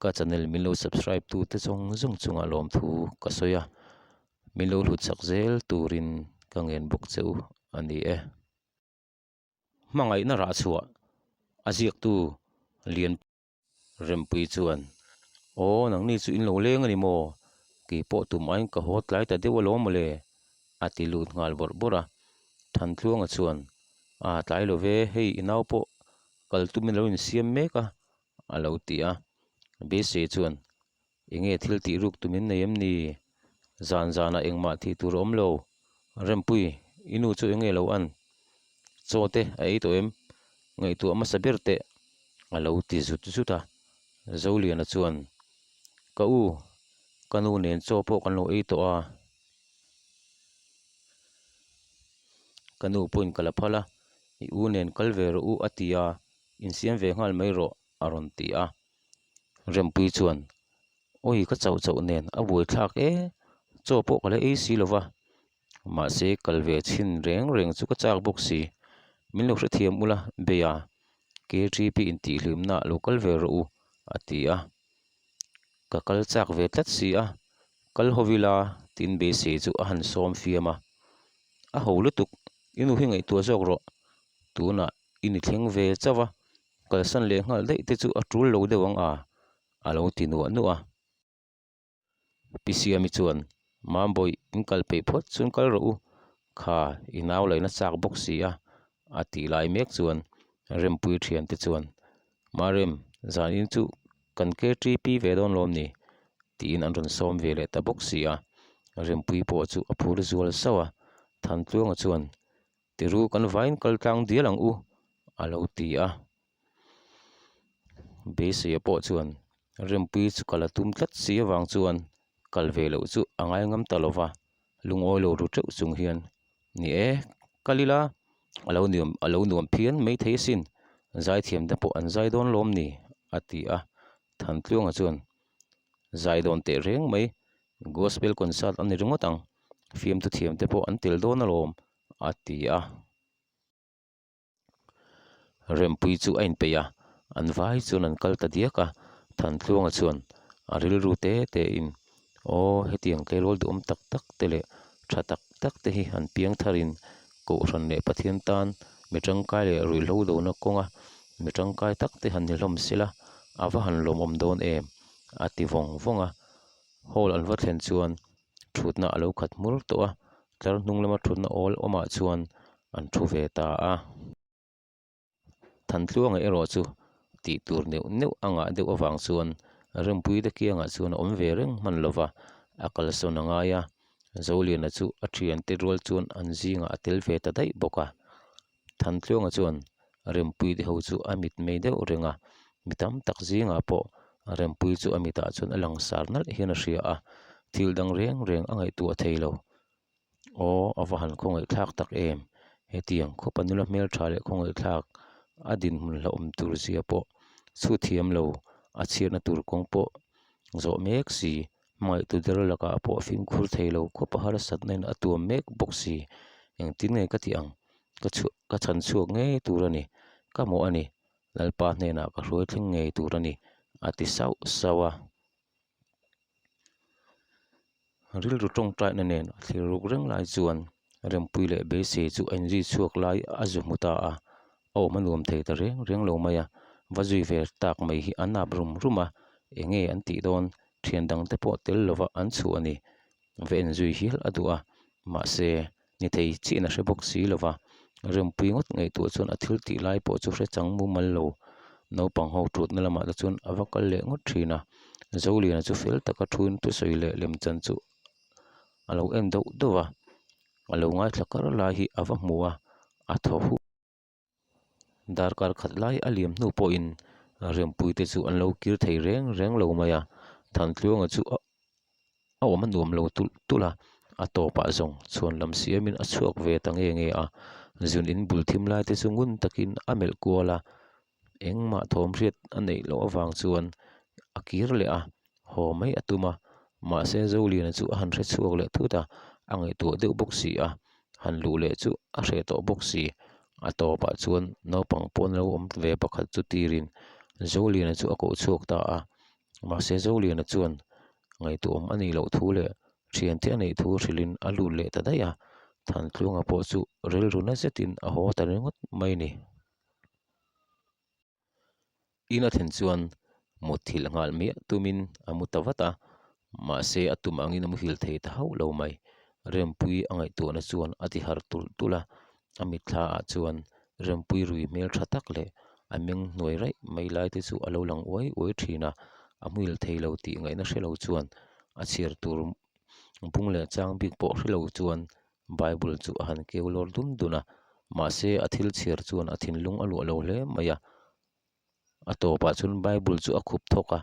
Ka channel min lo subscribe tu te zawng zawng chungah lawmthu ka sawi a, min lo hlut chak zel turin ka ngen bawk che u a ni e. Hmangaihna rah chhuah a ziaktu lian Rempui chuan, Aw nangni chu in lo leng a ni maw? Kei pawh tum aiin ka haw tlai ta deuh alawm mawle a ti lut nghal bawrh bawrh a. Thantluanga chuan, A tlai lo ve, hei i nau pawh kal tumin a lo insiam mek a a lo ti a. Beisei chuan, Enge thil tih ruk tum in nei em ni? Zan zanah engmah tih tur a awm lo. Rempui, i nu chu enge lo an? Chaw te a ei tawh em? Ngaihtuah hmasa ber teh a lo ti zut zut a. Zoliana chuan, Ka u, ka nu nen chaw pawh kan lo ei tawh a. Ka nu pawhin ka la phal a, i u nen kal ve rawh u a ti a, insiam ve nghal mai rawh a rawn ti a. Rempui chuan, Awi ka chauh chauh nen a buai thlak e, chaw pawh ka la ei si lo va, mahse kal ve chhin reng reng chu ka chak bawk si, min lo hrethiam ula bei a, KTP intihhlimna ah lo kal ve rawh u a ti a, ka kal chak ve tlat si a, kal haw ila tiin beisei chu a han sawm fiam a, a ho lutuk i nu hi ngaihtuah zawk rawh, tunah i ni thleng ve chauh a, kalsan leh nghal daih te chu a tul lo deuh ang a, a lo ti nuah nuah a. Pi Siami chuan, Mambawi, in kal peih phawt chuan kal rawh u, kha i nau laihna chak bawk si a, a tih lai mek chuan Rempui thiante chuan, Marem, zanin chu kan KTP ve dawn lawm ni? tiin an rawn sawm ve leh ta bawk si a. Rempui pawh chu a phur zual sauh a, Thantluanga chuan, Tiru kan vain kal tlang dial ang u, a lo ti a. Beiseia pawh chuan Rempui chu kal a tum tlat si avang chuan kal ve loh chu a ngai ngam ta lo va, lungawi lo ru teuh chung hian, Ni e, kal ila, a lo nuam a lo nuam phian maithei asin, zaithiam te pawh an zai dawn lawm ni, a ti a. Thantluanga chuan, Zai dawn teh reng mai, gospel concert a ni ringawt ang, fiamtu thiam te pawh an tel dawn alawm, a ti a. Rempui chu a inpeih a, an vai chuan an kal ta diak a, Thantluanga chuan a rilru te te in, Aw, hetiang tleirawl duhawm tak tak te leh tha tak tak te hi an piang tharin Kohhran leh Pathian tan mi tangkai leh ruihhlo dona kawnga mi tangkai tak te han ni hlawm sela, a va han lawmawm dawn em? a ti vawng vawng a. Hall an va thlen chuan thutna a lo khat hmur tawh a, tlar hnung lama thutna awl awmah chuan an thu ve ta a. Thantluanga erawh chu tih tur neuh neuh a ngah deuh avang chuan Rempuite kiangah chuan a awm ve reng hman lo va, a kalsawn a ngai a, Zoliana chu a thiante rual chuan an zingah a tel ve ta daih bawk a. Thantluanga chuan Rempuite ho chu a mitmei deuh reng a, mi tam tak zingah pawh Rempuii chu a mitah chuan a langsar nalh hian a hria a, thil dang reng reng a ngaihtuah thei lo. Aw, a va han khawngaihthlak tak em! Hetiang khawpa nula hmeltha leh khawngaihthlak a dinhmun hlauhawm tur zia pawh chhut thiam lo, a chhiatna tur kawng pawh zawh mek si, hmangaihtu der lakah pawh fimkhur thei lo khawpa harsatna in a tuam mek bawk si. Engtin nge ka tih ang? Ka chhuah ka chhan chhuak ngei tur a ni, ka mawh a ni, Lalpa hnenah ka hruai thleng ngei tur a ni, a ti sauh sauh a. Rilru tawngtaina nen a thlir ruk reng lai chuan Rempui leh Beisei chu a inzui chhuak lai a zu hmu ta a, a awm a nuam thei ta reng reng lo mai a, va zui ve tak mai hi a nap rum rum a, enge an tih dawn thian dang te pawh tel lova an chhuah a ni, va enzui hial a duh a, mahse ni thei chiah a hre bawk si lova, Rempui ngawt ngaihtuah chuan a thil tih lai pawh chu hre chang mumal lo. Naupang ho thutna lamah te chuan a va kal leh ngawt thin a, Zoliana chu fel taka thuin thusawi leh lemchan chu a lo en deuh deuh a, a lo ngaithla kar lai hi a va hmu a, a thaw huh. Darkar khat lai a liam hnu pawhin Rempui te chu an lo kir thei reng reng lo mai a, Thantluanga chu a awm a nuam lo tulh tulh a, a tawpah zawng chhuan lam siamin a chhuak ve ta nge nge a, zun in bul thim lai te chu ngun takin a melh kual a, engmah thawm hriat a neih loh avang chuan a kir leh a, haw mai a tum a, mahse Zoliana chu a han hre chhuak leh thut a, a ngaihtuah deuh bawk si a, han luh leh chu a hreh tawh bawk si, a tawpah chuan naupang pawn lo awm ve pakhat chu tirin Zoliana chu a koh chhuak ta a. Mahse Zoliana chuan ngaihtuahawm a nih loh thu leh thiante a neih thu hrilhin a lut leh ta daih a, Thantluanga pawh chu rilru na zetin a haw ta ringawt mai a ni. In a thlen chuan mutthilh nghal miah tumin a mu ta vat a, mahse a tum angin a muhil thei ta hauh lo mai. Rempuii a ngaihtuahna chuan a ti har tulh tulh a, a mitthla ah chuan Rempuii rui hmel tha tak leh a meng hnuai raih mai lai te chu a lo lang uai uai thin a, a muhil thei lo tih ngaihna hre lo chuan a chhiar tur bung leh chang bik pawh hre lo chuan Bible chu a han keu lawr dun dun a, mahse a thil chhiar chuan a thinlung a luah lo hle mai a. A tawpah chuan Bible chu a khup thawk a,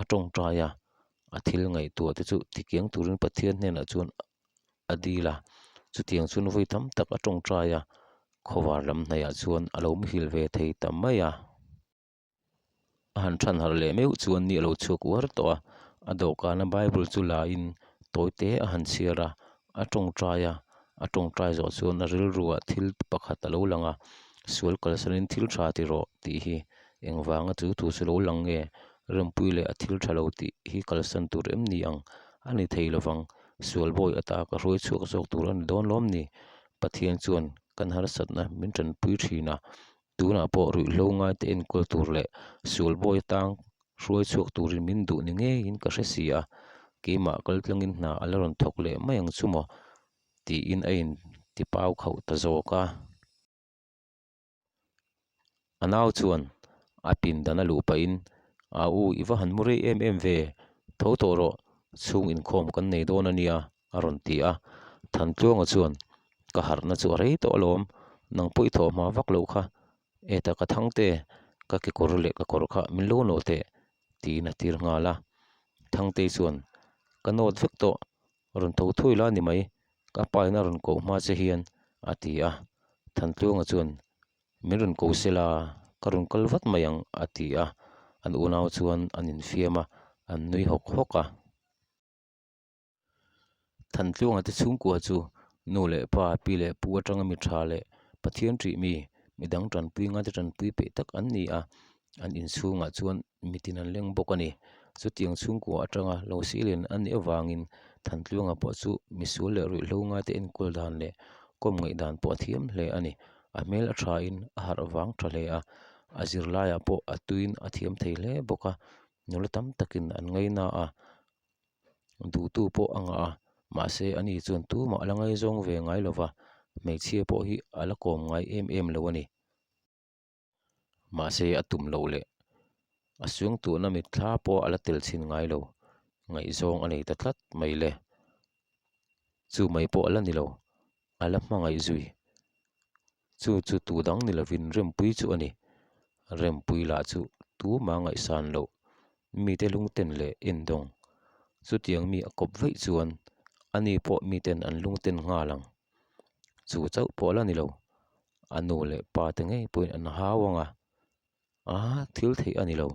a tawngtai a, a thil ngaihtuah te chu tikiang turin Pathian hnenah chuan a dil a, chutiang chuan vawi tam tak a tawngtai a, khawvar lam hnaihah chuan a lo muhil ve thei ta mai a. A han than harh leh meuh chuan ni a lo chhuak uar tawh a, a dawhkana Bible chu la in tawi te a han chhiar a, a tawngtai a, a tawngtai zawh chuan a rilruah thil pakhat a lo lang a, sual kalsanin thil tha ti rawh tih hi engvanga chu thu chu lo lang nge, Rempuii leh a thil tha lo tih hi kalsan tur em ni ang? A ni thei lovang, sual bawi ata ka hruai chhuak zawk tur a ni dawn lawm ni? Pathian chuan kan harsatna min tanpui thin a, Tunah pawh ruihhlo ngaite enkawl tur leh sual bawi atang hruai chhuak turin min duh ni ngeiin ka hre si a, keimah kal tlangin hna a la rawn thawk leh mai ang chu maw? tiin a inti pau khauh ta zawk a. A nau chuan a pindan a luh pahin, A u, i va han mu rei em em ve, tho tawh rawh, chhung inkhawm kan nei dawn a nia, a rawn ti a. Thantluanga chuan, Ka harhna chu a rei tawh alawm, nang pawh i thawh hma vak loh kha, eta ka thang te, ka kekawr leh ka kawr kha min lo nawh teh, tiin a tir nghal a. Thangtei chuan, Ka nawt vek tawh, rawn tho thui la ni mai, ka pa in a rawn koh hma che hian, a ti a. Thantluanga chuan, Min rawn ko se la, ka rawn kal vat mai ang, a ti a. An unau chuan an infiam a, an nui hawk hawk a. Thantluanga te chhungkua chu nu leh pa, pi leh pu atanga mi tha leh Pathian ṭih mi, midang tanpui ngaite tanpui peih tak an ni a, an inchhungah chuan mitin an leng bawk a ni. Chutiang chhungkua atanga lo silian an nih avangin Thantluanga pawh chu misual leh ruihhlo ngaite enkawl dan leh kawm ngaih dan pawh a thiam hle a ni. A hmel a thain a harh vang tha hle a, a zirlaiah pawh a tuiin a thiam thei hle bawk a, nula tam takin an ngaina a. Duhtu pawh a ngah a, mahse ani chuan tumah a la ngaizawng ve ngai lo va, hmeichhia pawh hi a la kawm ngai em em lo a ni. Mahse a tum loh leh a suangtuahna mitthla pawh a la tel chhin ngai lo, ngaihzawng a nei ta tlat mai le. Chu mai pawh a la ni lo, a la hmangaih zui. Chu chu tu dang ni lovin Rempuii chu a ni. Rempuii lah chu tumah ngaihsan loh, mite lungten leh endawng. Chutiang mi a kawp vaih chuan ani pawh miten an lungten nghal ang. Chu chauh pawh la ni lo, a nu leh pa te ngei pawhin an hau ang a, a thil theih a ni lo.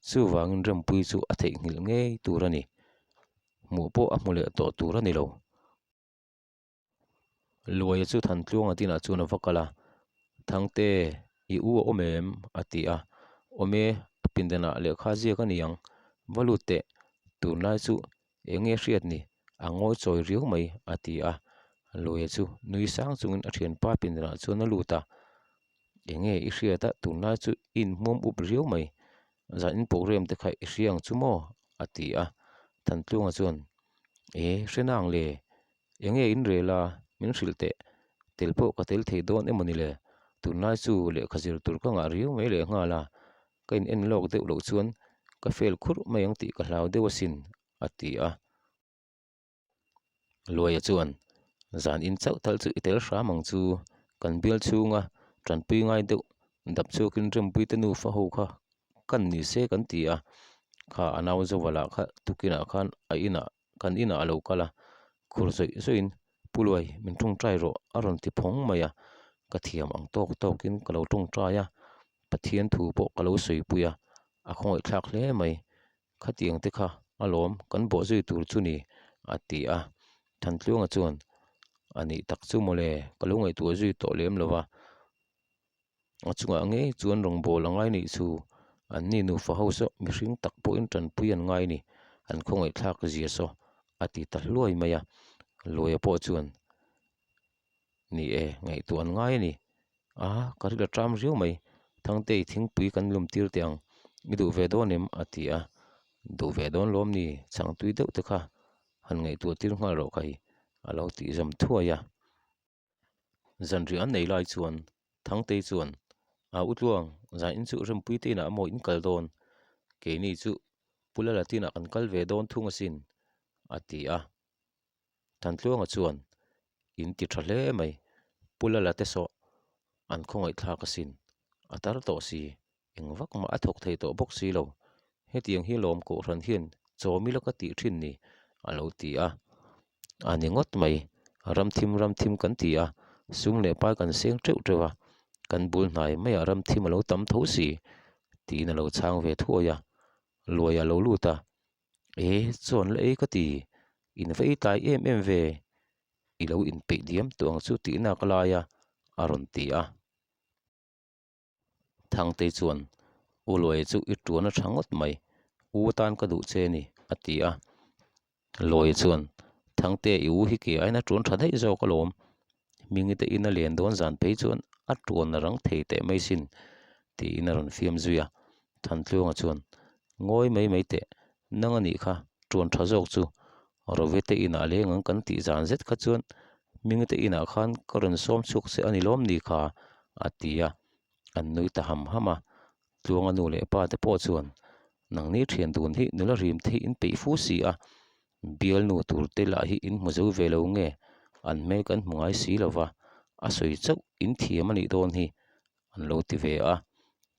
Chuvangin Rempuii chu a theihnghilh ngei tur a ni. Hmuh pawh a hmu leh tawh tur a ni lo. Luaia chu Thantluanga dinah chuan a va kal a, Thangte, i u a awm em? a ti a, Awm e, a pindanah lehkha ziak a ni ang, va lut teh, tunlai chu eng nge hriat ni, a ngawi chawi riau mai, a ti a. Luaia chu nui sang chungin a thianpa pindanah chuan a lut a, Eng nge i hriat a, tunlai chu i inhmuam up riau mai, zan in program te kha i hria ang chu maw? a ti a. Thantluanga chuan, E, hre nang le, Eng nge in rel a, min hrilh teh, tel pawh ka tel thei dawn emaw ni le? Tunlai chu lehkha zir tur ka ngah riau mai leh nghal a, ka in en lawk deuh loh chuan ka fail khurh mai ang tih ka hlau deuh asin, a ti a. Luaia chuan, Zan in chauh tal chu i tel hram ang chu, kan bial chhunga tanpui ngai deuh dap chhuakin Rempuite nufa ho kha kan ni se kan ti a, kha a nau Zovala kha tukinah khan a inah Kan inah a lo kal a, khur zawih zawihin Pu Luai min tawngtai rawh a rawn ti phawng mai a, ka thiam ang tawk tawkin ka lo tawngtai a, Pathian thu pawh ka lo sawipui a, a khawngaihthlak hle mai, khatiang te kha alawm kan bawh zui tur chu ni a ti a, Thantluanga chuan a nih tak chu mawle ka lo ngaihtuah zui tawh lem lo va. A chungah ngei chuan rawngbâwl a ngai nih chu Anni nufa ho saw mihring tak pawhin tanpui an ngai ni, an khawngaihthlak zia saw a ti ta hluai mai a. Luaia pawh chuan, Ni e, ngaihtuah an ngai a ni. A, ka ril a ṭam riau mai. Thangtei thingpui kan lum tir teh ang, i duh ve dawn em? a ti a. Duh ve dawn lawm ni, chhang tui deuh te kha han ngaihtuah tir nghal rawh ka hi, a lo tih zawm thuai a. Zanriah an nei lai chuan Thangtei chuan, A u Tluang, zan in chu Rempui te inah maw in kal dawn? Keini chu Pu Lala tinah kan kal ve dawn thung asin, a ti a. Thantluanga chuan, In ti tha hle mai, Pu Lala te saw an khawngaihthlak asin, a tar tawh si, eng vak mah a thawk thei tawh bawk si lo. Hetiang hi lawm kohhran hian chawm ila ka tih thin ni, a lo ti a. A ni ngawt mai, ramthim ramthim kan ti a, sum leh pai kan seng teuh teuh a, kan bul hnai maiah ramthim a lo tam tho si, tiin a lo chhang ve thuai a. Luai a lo lut a, E, chuan la ei ka ti, in va ei tlai em em ve, i lo inpeih diam tawh ang chu tihna ka lai a, a rawn ti a. Thangtei chuan, U Luaia chu i tuan a tha ngawt mai, u atan ka duh che ni, a ti a. Luaia chuan, Thangte i u hi ke aiin a tuan tha daih zawk alawm, Hmingite in a len dawn zan phei chuan a tuan a rang thei teh mai sin, tiin a rawn fiam zui a. Thantluanga chuan, Ngawi mai mai teh, nang a nih kha, tuan tha zawk chu, Rovete inah leng ang kan tih zan zet kha chuan Hmingte inah khan ka rawn sawm chhuak che a ni lawm ni kha, a ti a. An nui ta ham ham a. Tluanga nu leh pa te pawh chuan, Nangni thian dun hi nula rim te hi in peih fu si a, bialnu tur te lah hi in hmu zo ve lo nge, an hmel kan hmu ngai si lo va, a sawi chauh in thiam a nih dawn hi, an lo ti ve a.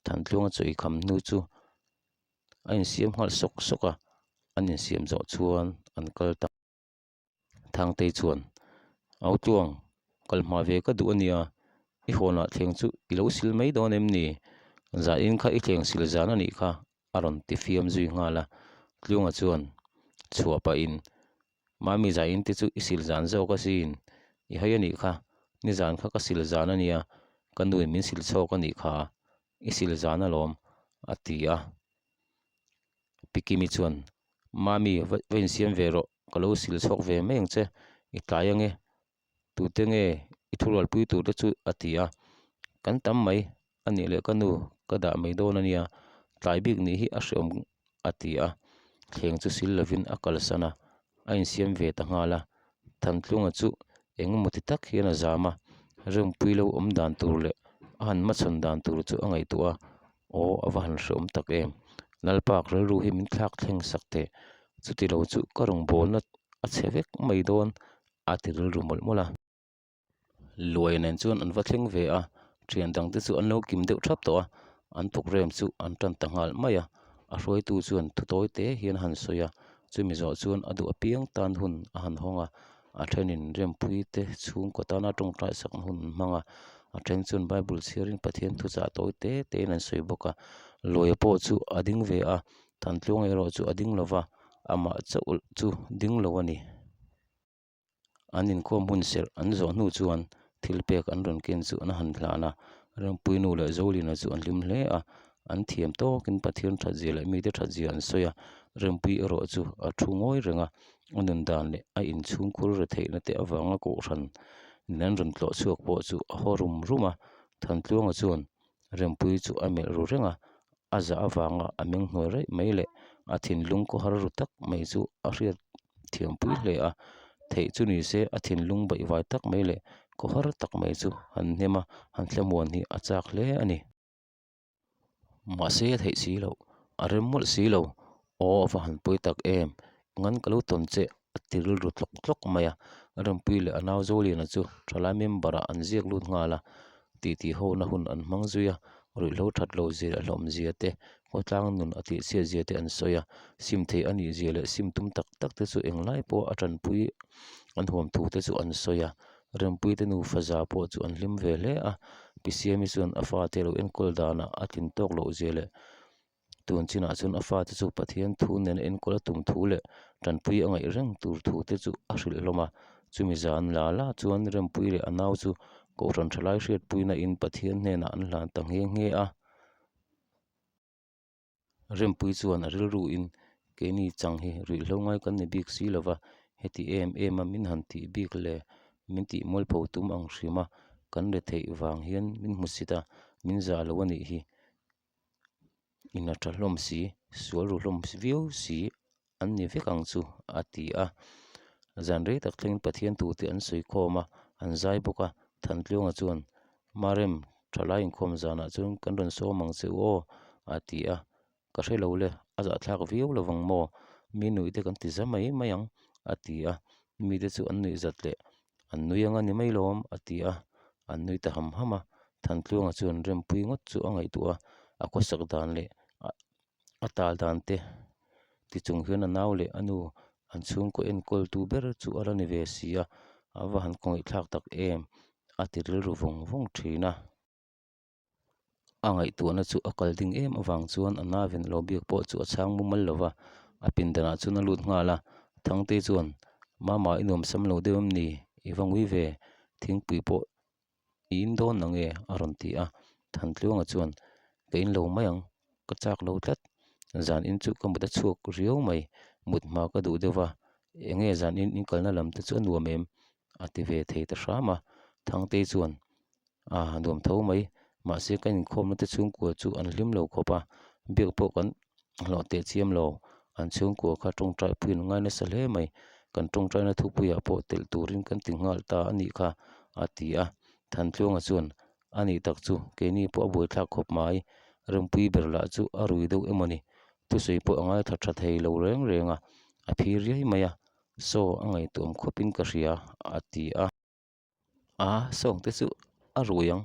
Thantluanga chawi kham hnu chu a insiam nghal sawk sawk a, an insiam zawh chuan an kal ta. Thangtei chuan, Au Tluang, kal hma ve ka duh a nia, i hawnah thleng chu i lo sil mai dawn em ni? Zanin kha i thleng sil zan a nih kha, a rawn ti fiam zui nghal a. Tluanga chuan chhuah pahin, Mami zain te chu i sil zan zawk asin, i hai a nih kha, nizan kha ka sil zan a nia, ka nuin min sil chhawk a nih kha, i sil zan alawm, a ti a. Pi Kimi chuan, Mami, va insiam ve rawh, ka lo sil chhawk ve mai ang che, i tlai ange, tute nge i thurualpui tur te chu a ti a. Kan tam mai, a nih leh ka nu ka dah mai dawn a nia, tlai bik nih hi a hreawm a ti a. Thleng chu sil lovin a kalsan a, a insiam ve ta nghal a. Thantlunga chu eng emaw ti tak hian a zam a, Rengpui lo awm dan tur leh a han hmachhawn dan tur chu a ngaihtuah a, aw a va han hreawm tak em, Lalpa rilru hi min thlak thleng sak teh, chuti lo chu ka rawngbawlna a chhe vek mai dawn a ti rilru mawlh mawlh a. Luai nen chuan an va thleng ve a, thian dang te chu an lo kim deuh thap tawh a, an programme chu an tan ta nghal mai a, a hruaitu chuan thu tawi te hian a han sawi a, chumi zawh chuan a duh apiang tan hun a han hawng a, a thenin Rempui te chhungkaw tana tawngtai sak hun an hmang a, a then chuan Bible chhiarin Pathian thuchah tawi te tein an sawi bawk a, Luaia pawh chu a ding ve a, Thantluanga erawh chu a ding lova, amah chauh chu ding lo a ni. An inkhawm hun serh an zawh hnu chuan thil pek an rawn ken chu an han hlan a, Rengpui nu leh Zolina chu an hlim hle a, an thiam tawkin Pathian that zia leh mite that zia an sawi a, Rengpui erawh chu a thu ngawi reng a, a nun dan leh a inchhungkhur re theihna te avanga kohhran in an rawn tlawh chhuak pawh chu a haw rum rum a, Thantluanga chuan Rengpui chu a melh ru reng a, a zah avanga a meng hnuai raih mai leh a thinlung khawhar ru tak mai chu a hriat thiam pui hle a, theih chu ni se a thinlung baihvai tak mai leh khawhar tak mai chu han hnem a, han thlamuan hi a chak hle a ni. Mahse a theih si loh, a rem mawlh si lo, aw a va han pawi tak em, ngan ka lo tawn che a ti rilru tlawk tlawk mai a, Rempui leh a nau Zoliana chu thalai member ah an ziak lut nghal a, titi ho na hun an hmang zui a, ruihhlo that lo zia leh hlawm zia te, khawtlang nun a tih chhiat zia te an sawi a, sim thei a nih zia leh sim tum tak tak te chu englai pawh a tanpui an huam thu te chu an sawi a, Rempui te nufa za pawh chu an hlim ve hle a, Pi Siami chuan a fate lo enkawl danah a tlin tawk loh zia leh Tun chinah chuan a fate chu Pathian thu nena enkawl a tum thu leh tanpui a ngaih reng tur thu te chu a hrilh hlawm a. Chumi zan la la chuan Rempui leh a nau chu Kohhran thalai hriatpuina in Pathian hnenah an hlan ta nghe nghe a. Rempuii chuan a rilruin keini chang hi ruihhlo ngai kan ni bik si lova, heti em em a min han tih bik le min tih mualpho tum ang hrim a, kan retheih vang hian min hmu sit a, min zah lo a nih hi. In a tha hlawm si, sual ru hlawm viau si an ni vek ang chu a ti a. Zan rei tak thlengin Pathian tute an sawi khawm a, an zai bawk a, Thantluanga chuan, Marem, thalai inkhawm zanah chuan kan rawn sawm ang che u aw a ti a. Ka hre lo le, a zahthlak viau lovang maw? Mi nuih te kan ti za mai mai ang a ti a. Mite chu an nuih zat leh an nui anga ni mai lawm a ti a. An nui ta ham ham a. Thantluanga chuan rempui ngawt chu a ngaihtuah a, a khawsak dan leh a tal dan te ti chung hian a nau leh a nu an chhungkaw enkawltu ber chu a la ni ve si a, a va han kawngaihthlak tak em a ti rilru vawng vawng thin a. A ngaihtuahna chu a kal ding em avang chuan a navin lo biak pawh chu a chhang mumal lo va, a pindanah chuan a lut nghal a, Thangtei chuan, Mama i nuamsam lo deuh em ni? I va ngui ve, thingpui pawh i in dawn na nge? a rawn ti a, Thantluanga chuan, Ka in lo mai ang, ka chak lo tlat, zan in chu ka mut a chhuak riau mai, mut hma ka duh deuh va, eng nge zan in in kalna lam te chu a nuam em? a ti ve thei ta hram a, Thangtei chuan, Aa nuam tho mai, mahse kan inkhawmna te chhungkua chu an hlim lo khawp a, biak pawh kan hlawh teh chiam lo, an chhungkua kha tawngtai pui an ngai nasa hle mai, kan tawngtaina thupuiah pawh telh turin kan ti nghal ta a nih kha a ti a, Thantluanga chuan, A nih tak chu, keini pawh a buaithlak khawp mai, Rempui ber lah chu a rui deuh emaw ni, thusawi pawh a ngaithla tha thei lo reng reng a, a phir riai mai a, Saw a ngaihtuam khawpin ka hria a ti a. A sawng te chu a rui ang.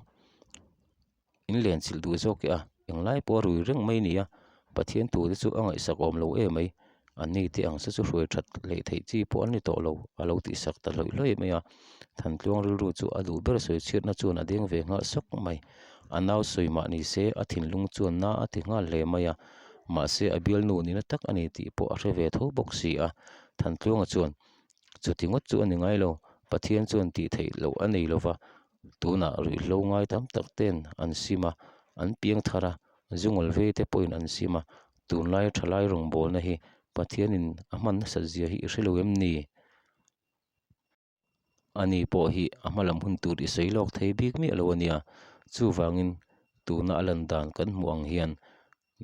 In len chilh duh zawk e a, englai pawh a rui reng mai nia. Pathian tur te chu a ngaihsak awm lo em mai. An ni te ang se chu hruai that leh theih chi pawh an ni tawh lo a lo tih sak ta hlawih hlawih mai a. Thantluang rilru chu a duh ber sawi chhiatna chuan a deng ve nghal sawk mai. A nau sawi mah ni se a thinlung chuan na a ti nghal hle mai a. Mahse a bialnu nihna tak a ni tih pawh a hre ve tho bawk si a. Thantluanga chuan, Chuti ngawt chu a ni ngai lo, Pathian chuan tih theih loh a nei lo va, tunah ruihhlo ngai tam tak ten an sim a, an piang thar a, zungawl vei te pawhin an sim a, tunlai thalai rawngbawlna hi Pathianin a hman nasat zia hi i hre lo em ni? Ani pawh hi a hma lam hun tur i sawi lawk thei bik miah lo a nia. Chuvangin tuna a lan dan kan hmuh ang hian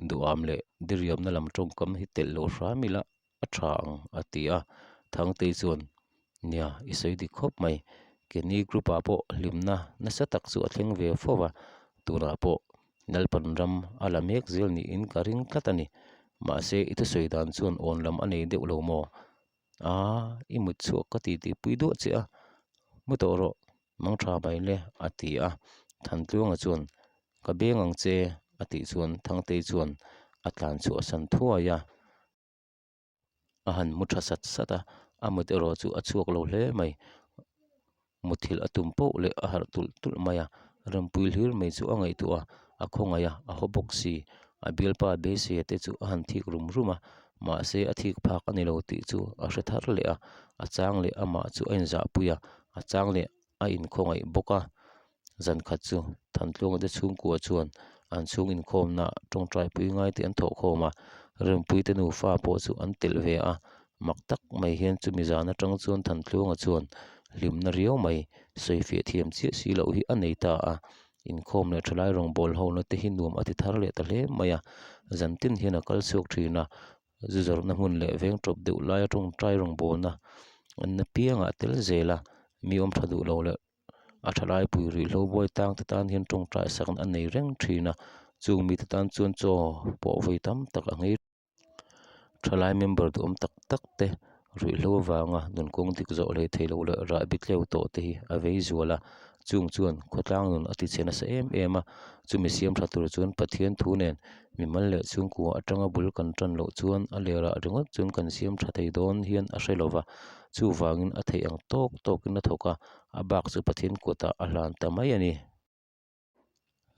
duham leh diriamna lam tawngkam hi telh loh hram ila a tha ang a ti a. Thangtei chuan, Nia, i sawi dik khawp mai. Keini group ah pawh hlimna nasa tak chu a thleng ve fo va, tunah pawh Lalpan ram a la mek zel niin ka ring tlat a ni. Mahse i thusawi dan chuan awn lam a nei deuh lo maw? Aa, i mut chhuak ka ti tih pui duah che a, mu tawh rawh, mang tha mai le a ti a. Thantluanga chuan, Ka beng ang che a tih chuan Thangtei chuan a tlan chhuah san thuai a. A han mu tha sat sat a, a mut erawh chu a chhuak lo hle mai. Muthilh a tum poh leh a harh tulh tulh mai a, Rempui hlir mai chu a ngaihtuah a, a khawngaih a, a haw bawk si. A bialpa Beiseia te chu a han thik rum rum a, mahse a thik phak a ni lo tih chu a hre thar leh a, a chang leh amah chu a inzahpui a, a chang leh a inkhawngaih bawk a. Zan khat chu Thantluanga te chhungkua chuan an chhung inkhawmna tawngtai pui ngai te an thawh khawm a, Rempui te nufa pawh chu an telh ve a, mak tak mai hian chumi zan atang chuan Thantluanga chuan hlimna riau mai sawifiah thiam chiah si loh hi a nei ta a, inkhawm leh thalai rawngbâwl ho na te hi nuam a ti thar leh ta hle mai a, zan tin hian a kal chhuak thin a, zu zawrhna hmun leh veng tawp deuh laia tawngtai rawngbâwlna an na piangah a tel zel a, mi awm tha duh lo leh a thalai pui ruihhlo buai tang te tan hian tawngtai sakna a nei reng thin a chung mite tan chuan chaw pawh vawi tam tak a nghei thalai member duhawm tak tak te ruihhlo avanga nun kawng dik zawh hlei thei lo leh rahbi tleu tawh te hi a vei zual a chung chuan khawtlang nun a ti chhe nasa em em a chumi siam tha tur chuan Pathian thu nen mimal leh chhungkua atanga bul kan tan loh chuan a lerah ringawt chuan kan siam tha thei dawn hian a hre lova chuvangin a theih ang tawk tawkin a thawk a. a bak chu Pathian kutah a hlan ta mai a ni.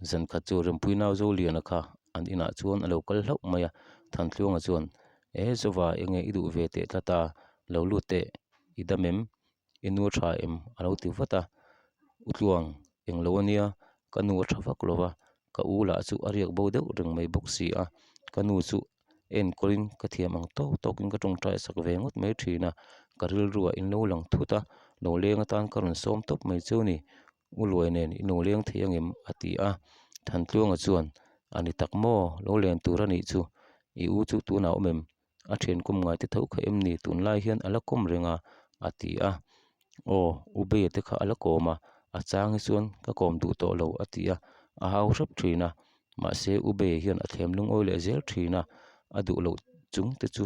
Zan khat chu Rempui nau Zoliana kha an inah chuan a lo kal hlauh mai a, Thantluanga chuan, E Zova enge i duh ve teh tlat a, lo lut teh, i dam em? I nu a tha em? a lo ti vat a, U Tluang, eng lo a nia, ka nu a tha vak lo va, ka u lah chu a riak bo deuh reng mai bawk si a, ka nu chu. Enkawlin ka thiam ang tawk tawkin ka tawngtai sak ve ngawt mai thin a, ka rilruah in lo lang thut a, lo leng atan ka rawn sawm tawp mai chu ni. U Luai nen i lo leng thei angem? a ti a. Thantluanga chuan, A ni tak maw? Lo len tur a nih chu. I u chu tunah awm em? A thian kum ngai te tho kha em ni? Tunlai hian a la kawm reng a, a ti a. Aw, U Beia te kha a la kawm a, a chang hi chuan ka kawm duh tawh lo, a ti a. A hau hrep thin a, mahse U Beia hian a thlem lungawi leh zel thin a, a duh loh chung te chu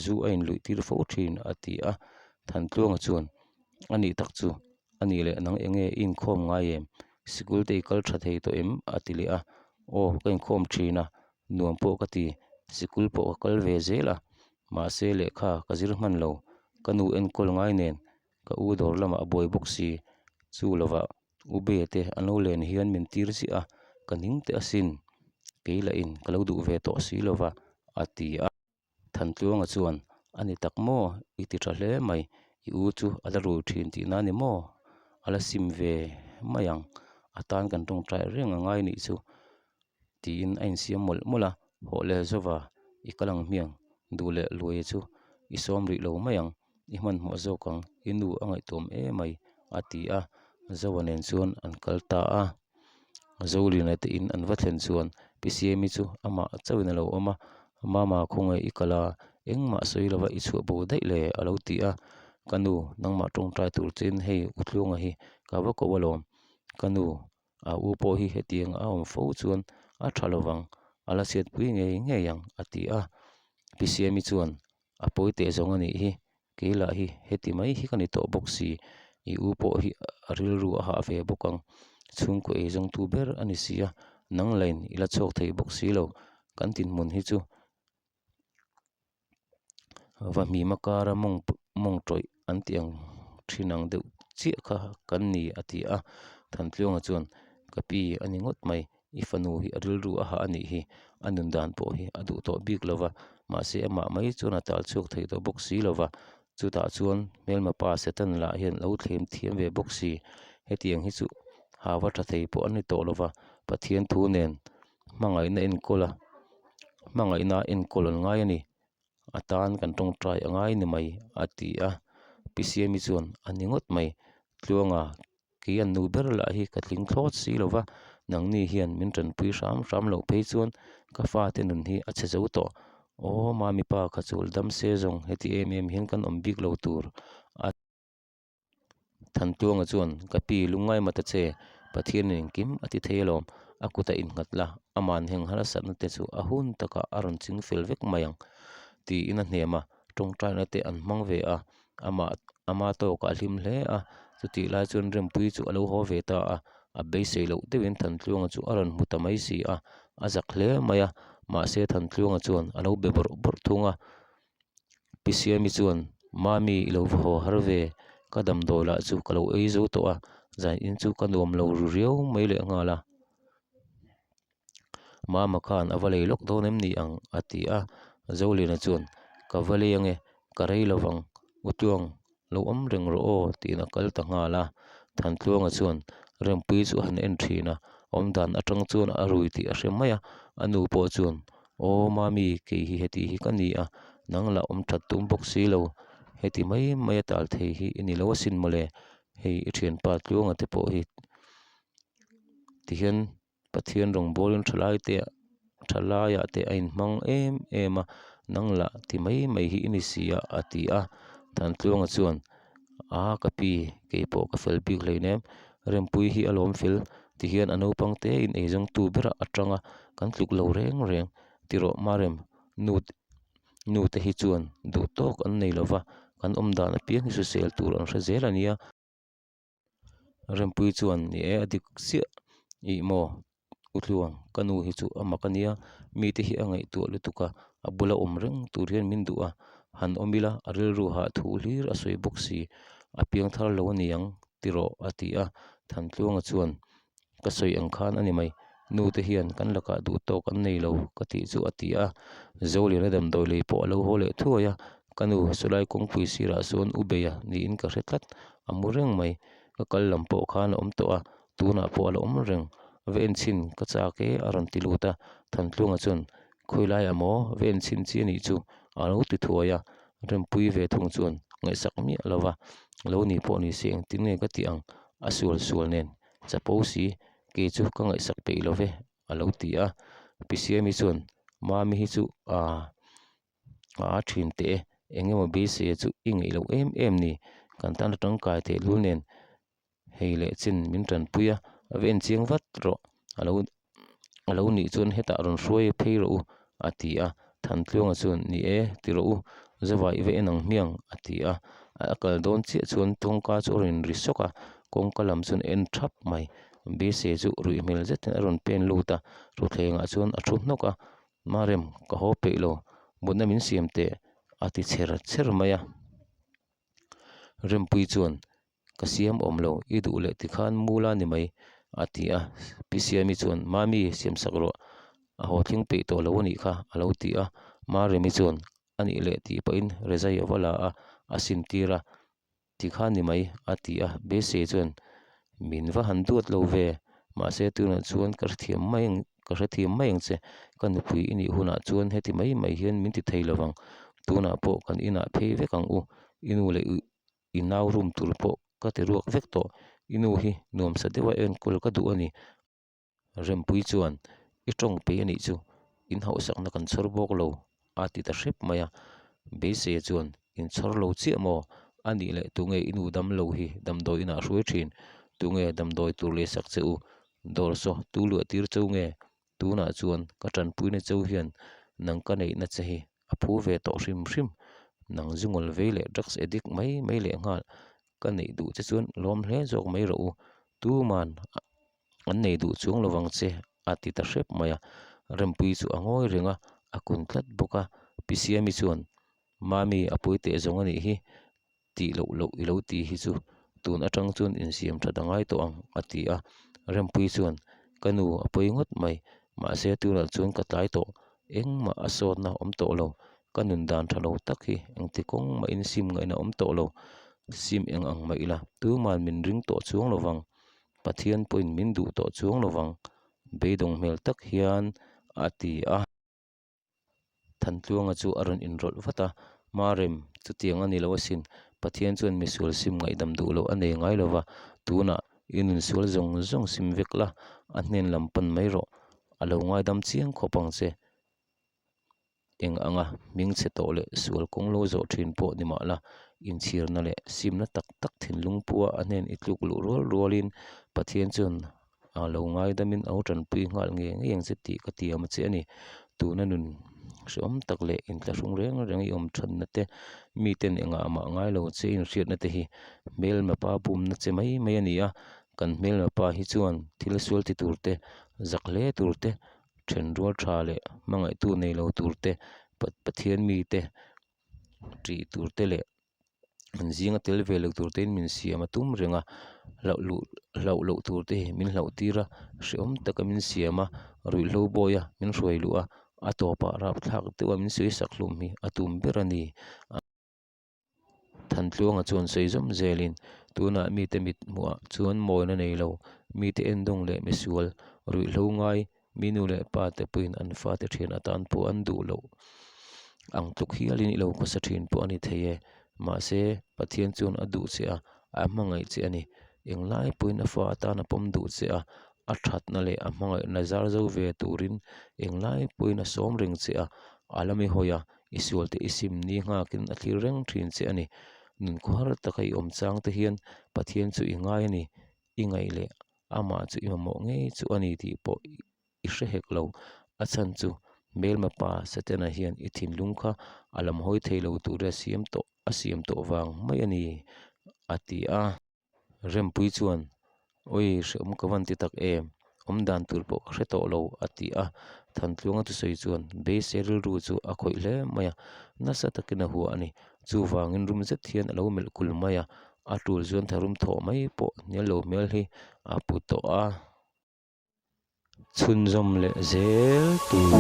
zu a inluih tir fo thin, a ti a. Thantluanga chuan, A nih tak chu, a nih leh nang eng nge i inkhawm ngai em? Sikul te i kal tha thei tawh em? a ti leh a. Aw, ka inkhawm thin a, nuam pawh ka ti, sikul pawh ka kal ve zel a, mahse lehkha ka zir hman lo, ka nu enkawl ngai nen ka u dawr lamah a buai bawk si, chu lovah u Bea te an lo len hian min tir ziah a, ka ning teh asin, kei lah in ka lo duh ve tawh si lova a ti a. Thantluanga chuan, A ni tak maw? I ti tha hle mai, i u chu a la rui thin tihna a ni maw? A la sim ve mai ang, a tan kan tawngtai reng a ngai nih chu tiin a insiam mawlh mawlh a, Hawh le Zova, i kal ang hmiang, duh leh Luaia chu i sawm rih lo mai ang, i hmanhmawh zawk ang, i nu a ngaihtuam em mai a ti a, Zova nen chuan an kal ta a. Zolina te in an va thlen chuan Pi Siami chu amah chauhin a lo awm a, Mama khawngaih i kal a, engmah sawi lova i chhuah bo daih le a lo ti a, Ka nu, nangmah tawngtai tur chin hei Utluanga hi ka va ko alawm, ka nu, a u pawh hi hetiang a awm fo chuan a tha lovang, a la chhiatpui ngei ngei ang a ti a, Pi Siami chuan a pawi teh zawng a nih hi, Kei lah hi heti mai hi ka ni tawh bawk si, i u pawh hi a rilru a hah ve bawk ang, chhungkaw ei zawngtu ber a ni si a, nang lain i la chhuak thei bawk si lo, kan dinhmun hi chu Vahmima kara mawng mawng tawih an tih ang thin ang deuh chiah kha kan ni a ti a, Thantluanga chuan ka pi a ni ngawt mai. I fanu hi a rilru a hah a nih hi, a nun dan pawh hi a duh tawh bik lo va, mahse amah mai chuan a tal chhuak thei tawh bawk si lo va, chutah chuan hmelma pa Satan lah hian lo thlem thiam ve bawk si, hetiang hi chu hava tha thei pawh an ni tawh lo va, Pathian thu nen hmangaihna enkawl a, hmangaihna enkawl an ngai a ni. A tan kan tawngtai a ngai ni mai a ti a, Pi Siami chuan a ni ngawt mai, Tluanga kei an nu ber lah hi ka tling thlawt si lo va, nangni hian min tanpui hram hram loh phei chuan ka fate nun hi a chhe zo tawh, aw mami pa kha chul dam se zawng heti em em hian kan awm bik lo tur a. Thantuanga chuan, Ka pi, lungngai mat a che, Pathianin engkim a ti thei alawm, a kutah innghat la, aman heng harsatna te chu a hun takah a rawn ching fel vek mai ang, tiin a hnem a, tawngtaina te an hmang ve a, amah ama tawkah a hlim hle a, chutih lai chuan Rempuii chu a lo haw ve ta a, a beisei loh deuhin Thantluanga chu a rawn hmu ta mai si a, a zak hle mai a, mahse Thantluanga chuan a lo be bawrh bawrh thung a. Pi Siami chuan, Mami i lo va haw har ve, ka damdawi lah chu ka lo ei zo tawh a, zan in chu ka nuam lo ru riau mai leh nghal a. Mama khan a va lei lawk dawn em ni ang? a ti a. Zoliana chuan, Ka va lei ange, ka rei lo vang, U Tluang lo awm reng rawh aw tiin a kal ta nghal a. Thantluanga chuan Rempuii chu a han en thin a, awmdan atang chuan a rui tih a hre mai a, a nu pawh chuan Aw mami kei hi heti hi ka ni a, nang lah awm that tum bawk si lo, heti mai mai a tal thei hi i ni lo asin mawle, hei i thianpa Tluanga te pawh hi tihian Pathian rawngbawlin thalai te thalaiah te a inhmang em em a, nang lah ti mai mai hi i ni si a a ti a. Thantluanga chuan a ka pi keipawh ka fel bik hleinem Rempuii hi a lawm fel tihian a naupang te in eizawngtu berah a tang a, kan tluk lo reng reng tiraw Marem nu nu te hi chuan duh tawk an nei lova kan awm dan apiang hi hrisel tur an hre zel a nia. Rempuii chuan ni e a dik chiah ih maw U Tluang ka nu hi chu a mak a nia mite hi a ngaihtuah lutuk a a bula awm reng tur hian min duh a han awm ila a rilru hah thu hlir a sawi bawk si a piang thar lo a ni ang tiraw a ti a Thantluanga chuan ka sawi ang khan a ni mai nu te hian kan lakah duh tawk an nei lo ka tih chu a ti a Zoliana damdawi lei pawh a lo haw leh thuai a ka nu sawlai kawngpui sirah sawn u beia niin ka hre tlat a mu reng mai ka kal lam pawh khan a awm tawh a tunah pawh a la awm reng va en chhin ka chak e a rawn ti lut a Thantluanga chuan. Khawilaiah maw va en chhin chi a nih chu a lo ti thuai a, Rempuii ve thung chuan ngaihsak miah lo va, Lo ni pawh ni se engtin nge ka tih ang a sual sual nen chapo si kei chu ka ngaihsak peih lo ve a lo ti a, Pi Siami chuan Mami hi chu aa a thin teh e, eng emaw beiseia chu i ngeih loh em em ni, kan tan a tangkai tehlul nen hei leh chin min tanpui a, a va enchiang vat rawh a lo a lo nih chuan hetah rawn hruai phei rawh u a ti a, Thantluanga chuan ni e ti rawh u Zawai va en ang hmiang a ti a, a kal dawn chiah chuan kawngka chu a rawn ri sawk a, kawngka lam chuan a en thap mai, beisei chu ruih hmel zetin a rawn pen lut a, ruthlengah chuan a thu hnawk a. Marem, ka haw peih lo, mutna min siam teh, a ti chher chher mai a. Rempuii chuan, Ka siam awm lo, i duh leh tikhan mu la ni mai, a ti a. Pi Siami chuan, Mami, siam sak rawh, a haw thleng peih tawh lo a nih kha, a lo ti a. Maremi chuan, A nih leh tih pahin Rezai a va la a, a sintir a. Ti kha ni mai, a ti a. Beisei chuan, Min va han duat lo ve, mahse tunah chuan ka hrethiam mai ang, ka hrethiam mai ang che. Ka nupui i nih hunah chuan heti mai mai hian min ti thei lovang. Tunah pawh kan inah phei vek ang u, i nu leh i nau room tur pawh ka ti ruak vek tawh. I nu hi nuamsa deuha enkawl ka duh a ni. Rempuii chuan, I tawng pei a nih chu, in hauhsakna kan chhawr bawk lo, a ti ta hrep mai a. Beiseia chuan, In chhawr lo chiah maw? A nih leh tunge i nu dam lo hi damdawi inah hruai thin? Tunge damdawi tur leisak che u? Dawr saw tu luah tir cheu nge? Tunah chuan ka tanpuina cheu hian nang ka neihna che hi a phu ve tawh hrim hrim. Nang zungawl vei leh drugs addict mai mai leh nghal ka neih duh che chuan lawm hle zawk mai rawh u. Tuman an nei duh chuang lo vang che a ti ta hrep mai a Rempuii chu a ngawi reng a a kun tlat bawk a Pi Siami chuan Mami a pui teh zawng a nih hi tih loh loh i lo ti hi chu tun atang chuan insiam that a ngai tawh ang a ti a Rempuii chuan ka nu a pawi ngawt mai mahse tunah chuan ka tlai tawh engmah a sawtna a awm tawh lo ka nun dan tha lo tak hi engti kawng mahin sim ngaihna a awm tawh lo sim eng ang mah ila tuman min ring tawh chuang lo vang. Pathian pawhin min duh tawh chuang lovang, beidawng hmel tak hian a ti a. Thantluanga chu a rawn inrawlh vat a, Marem, chutiang a ni lo asin, Pathian chuan misual sim ngaihdam duh loh a nei ngai lova, tunah i nun sual zawng zawng sim vek la, a hnen lam pan mai rawh, a lo ngaidam chiang khawp ang che. Eng anga hming chhe tawh leh sual kawng lo zawh thin pawh ni mah la, inchhirna leh simna tak tak thinlung pua a hnen i tluk luh rual rualin Pathian chuan a lo ngaidamin a lo tanpui nghal ngei ngei ang che tih ka tiam a che a ni. Tuna nun hrehawm tak leh inthlahrung reng reng i awm thanna te, miten engah mah ngai lo che inhriatna te hi hmelma pa bumna che mai mai a ni a, kan hmelma pa hi chuan thil sual ti tur te, zak hle tur te, Thenrual tha leh hmangaihtu nei lo tur te, Pathian mite tih tur te leh an zinga tel ve lo tur tein min siam a tum reng a, hlauh luh hlauh loh tur te hi min hlauh tir a, hrehawm taka min siam a, ruihhlo bawi a min hruai luh a, a tawpah rapthlak deuha min sawi sak hlum hi a tum ber a ni. Thantluanga chuan sawi zawm zelin tunah mite mit hmuhah chuan mawina nei lo, mite endawng leh misual, ruihhlo ngai, mi nu leh pa te pawhin an fate thian atan pawh an duh loh ang tluk hialin i lo khawsa thin pawh a ni thei e. Mahse, Pathian chuan a duh che a, a hmangaih che a ni. Englai pawhin a fa atan a pawm duh che a, a thatna leh a hmangaihna zar zo ve turin englai pawhin a sawm reng che a, a la mi hawi a, I sualte i sim ni nghakin a thlir reng thin che a ni. Nun khuar taka i awm chang te hian Pathian chu i ngai a ni. I ngaih leh amah chu i mamawh ngei chu a ni tih pawh i hre hek lo. A chhan chu hmelma pa Setana hian i thinlung kha a lam hawi thei lo tura siam tawh a siam tawh vang mai a ni, a ti a. Rempuii chuan, Awi, hrehawm ka van ti tak em? Awm dan tur pawh ka hre tawh lo, a ti a. Thantluanga thusawi chuan Beisei rilru chu a khawih hle mai a, nasa takin a hua a ni. Chuvangin rum zet hian a lo melh kul mai a, a tul chuan tharum thawh mai pawh hnial lo hmel hi a pu tawh a. Chhunzawm leh zel tur.